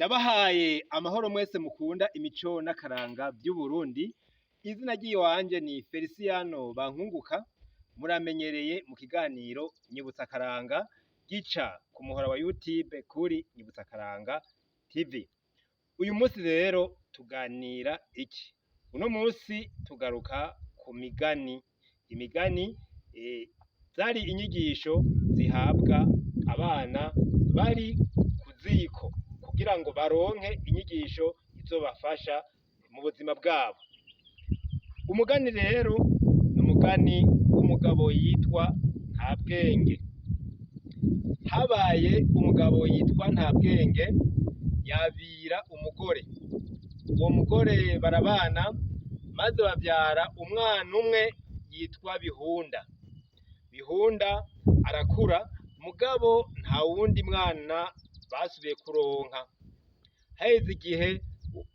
Ndabahaye amahoro mwese mukunda imico n'akaranga vy'Uburundi, izina ry'iwanje ni Feliciyano Bankunguka, muramenyereye mu kiganiro Nyibutsa Akaranga gica ku muhora wa YouTube kuri Nyibutsa Akaranga TV. Uyu munsi rero tuganira iki? Uno munsi tugaruka ku migani. Imigani zari inyigisho zihabwa abana bari ku ziko kugira ngo baronke inyigisho izobafasha mu buzima bwabo. Umugani rero ni umugani w'umugabo yitwa Ntabwenge. Habaye umugabo yitwa Ntabwenge yabira umugore. Uwo mugore barabana maze bavyara umwana umwe yitwa Bihunda. Bihunda arakura mugabo nta wundi mwana basubiye kuronka. Haheze igihe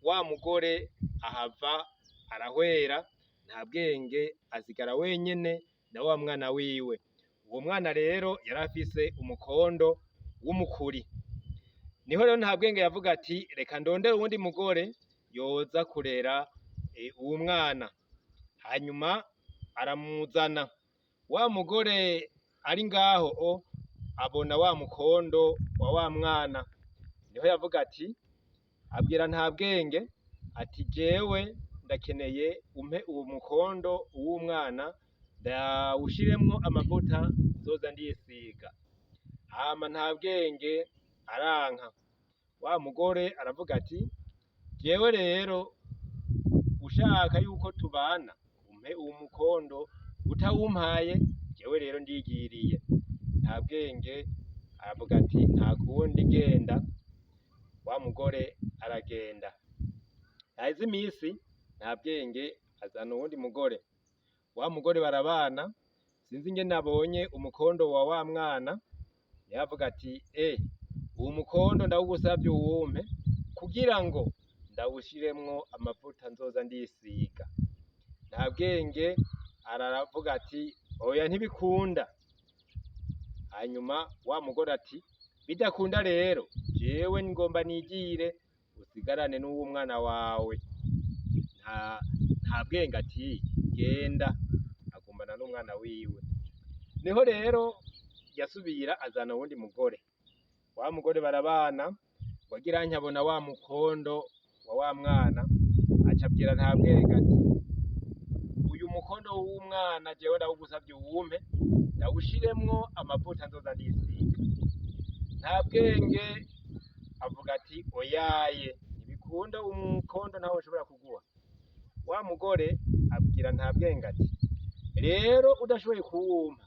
wa mugore ahava arahwera, Ntabwenge asigara wenyene na wa mwana wiwe. Uwo mwana rero yari afise umukondo w'umukuri. Niho rero Ntabwenge yavuga ati reka ndondere uwundi mugore yoza kurera uwu mwana. Hanyuma aramuzana. Wa mugore ari ngaho abona wa mukondo wa wa mwana. Niho yavuga ati, abwira Ntabwenge ati jewe ndakeneye umpe uwo mukondo w'umwana ndawushiremwo amavuta nzoza ndisiga. Hama Ntabwenge aranka. Wa mugore aravuga ati jewe rero ushaka yuko tubana umpe uwo mukondo, utawumpaye jewe rero ndigiriye. Ntabwenge aravuga ati nta kundi genda. Wa mugore aragenda. Haheze imisi Ntabwenge azana uwundi mugore. Wa mugore barabana, sinzi ingene abonye umukondo wa wa mwana, niho avuga ati uwu mukondo ndawugusavye uwumpe kugira ngo ndawushiremwo amavuta nzoza ndisiga. Ntabwenge aravuga ati oya ntibikunda. Hanyuma wa mugore ati bidakunda rero jewe ngomba nigire usigarane n'uwo mwana wawe. Ntabwenge ati genda, agumana n'umwana wiwe. Niho rero yasubira azana uwundi mugore. Wa mugore barabana, wagira nkabona wa mukondo wa wa mwana, aca abwira Ntabwenge ati uyu mukondo w'umwana jewe ndawugusavye uwumpe ndawushiremwo amavuta nzoza ndisiga. Ntabwenge avuga ati oyaye ntibikunda umukondo ntawo nshobora kuguha. Wa mugore abwira Ntabwenge ati rero udashoboye kuwumpa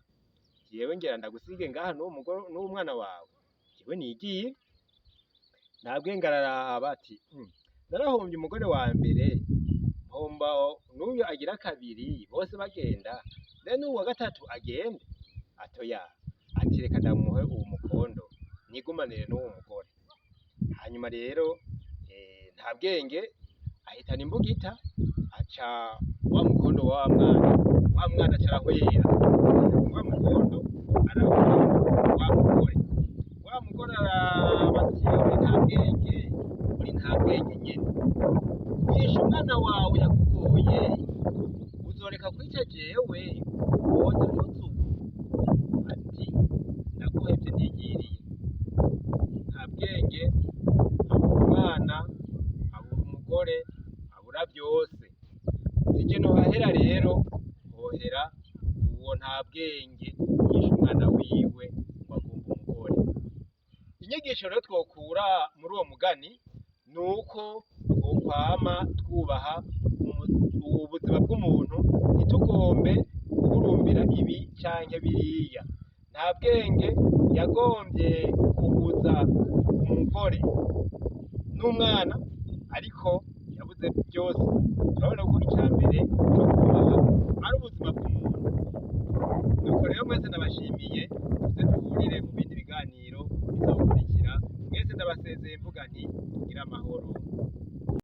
jewe ngira ndagusige ngaha n'uwo mugore n'uwo mwana wawe, jewe nigiye. Ntabwenge araraba ati narahombye umugore wa mbere, mpomba n'uyu agira kabiri, bose bagenda, mbe n'uwa gatatu agende? Atoya, ati reka ndamuhe uwo mukondo nigumanire n'uwo mugore. Hanyuma rero Ntabwenge ahitana imbugita aca wa mukondo wa mwana, wa mwana aca arahwera, wa mukondo arawuha wa mugore. Wa mugore araraba ati uri Ntabwenge, uri Ntabwenge nyene, wishe umwana wawe yakugoye, uzoreka kwica jewe woza ntuzuko? Ati ndaguhevye ndigiriye. Ntabwenge abura umwana, abura umugore, abura vyose. Sije nohahera rero, hohera uwo Ntabwenge yishe umwana wiwe ngo agomba umugore. Inyigisho rero twokura muri uwo mugani nuko twokwama twubaha ubuzima bw'umuntu, ntitugombe guhurumbira ibi canke biriya. Ntabwenge yagombye kuguza umugore n'umwana, ariko yabuze vyose. Turabona ko ica mbere co kubaha ari ubuzima bw'umuntu. Nuko rero mwese ndabashimiye, tuze duhurire mu bindi biganiro bizokurikira. Mwese ndabasezeye mvuga nti tugire amahoro.